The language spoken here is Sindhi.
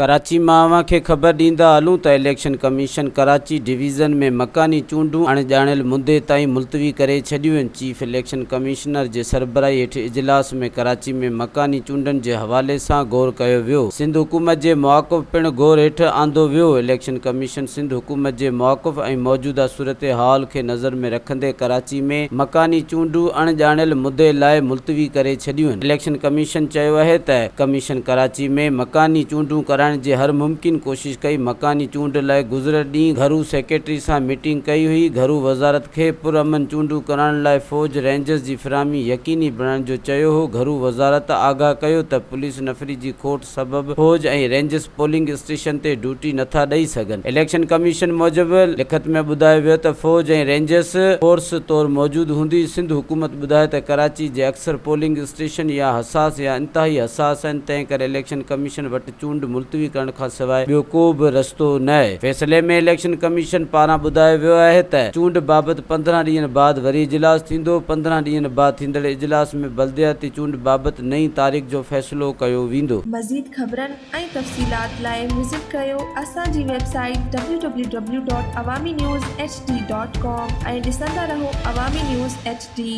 ڪراچي مان اوهان کي خبر ڏيندا هلون ته اليڪشن ڪميشن ڪراچي ڊويزن ۾ مڪاني چونڊون اڻڄاڻيل مدي تائين ملتوي ڪري ڇڏيون آهن. چيف اليڪشن ڪمشنر جي سربراهي هيٺ اجلاس ۾ ڪراچي ۾ مڪاني چونڊن جي حوالي سان غور ڪيو ويو. سنڌ حڪومت جي مواقف پڻ غور هيٺ آندو ويو. اليڪشن ڪميشن سنڌ حڪومت جي مواقف ۽ موجوده صورتحال کي نظر ۾ رکندي ڪراچي ۾ مڪاني چونڊون اڻڄاڻيل مدي لاء ملتوي ڪري ڇڏيون آهن. اليڪشن ڪميشن چيو آهي ته ڪميشن ڪراچي ۾ مڪاني چونڊون ڪرائڻ جي هر ممڪن ڪوشش ڪئي، مڪاني چونڊ لاء گذريل ڏينهن گهرو سيڪريٽري سان ميٽنگ ڪئي هئي، گهرو وزارت کي پرامن چونڊون ڪرائڻ لاء فوج رينجرز جي فراهمي يقيني بڻائڻ جو چيو هو، گهرو وزارت آگاهه ڪيو ته پوليس نفري جي کوٽ سبب فوج ۽ رينجرز پولنگ اسٽيشن تي ڊيوٽي نٿا ڏئي سگهن. اليڪشن ڪميشن موجب لکت ۾ ٻڌايو ويو ته فوج ۽ رينجرز فورس طور موجود هوندي، سنڌ حڪومت ٻڌايو ته ڪراچي جي اڪثر پولنگ اسٽيشن يا حساس يا انتهائي حساس آهن، تنهن ڪري اليڪشن ڪميشن وٽ چونڊ ملتوي ڪرڻ کانسواء ٻيو ڪو به رستو نه آهي. فيصلي ۾ اليڪشن ڪميشن پاران ٻڌايو ويو آهي ته چونڊ بابت 15 ڏينهن بعد وري اجلاس ٿيندو، 15 ڏينهن بعد ٿيندڙ اجلاس ۾ بلدياتي چونڊ بابت نئين تاريخ جو فيصلو ڪيو ويندو. مزيد خبرن ۽ تفصيلات لاء وزٽ ڪريو اسان جي website W W W dot Awami news H D dot com ۽ ڏسندا رهو عوامي نيوز ايڇ ڊي.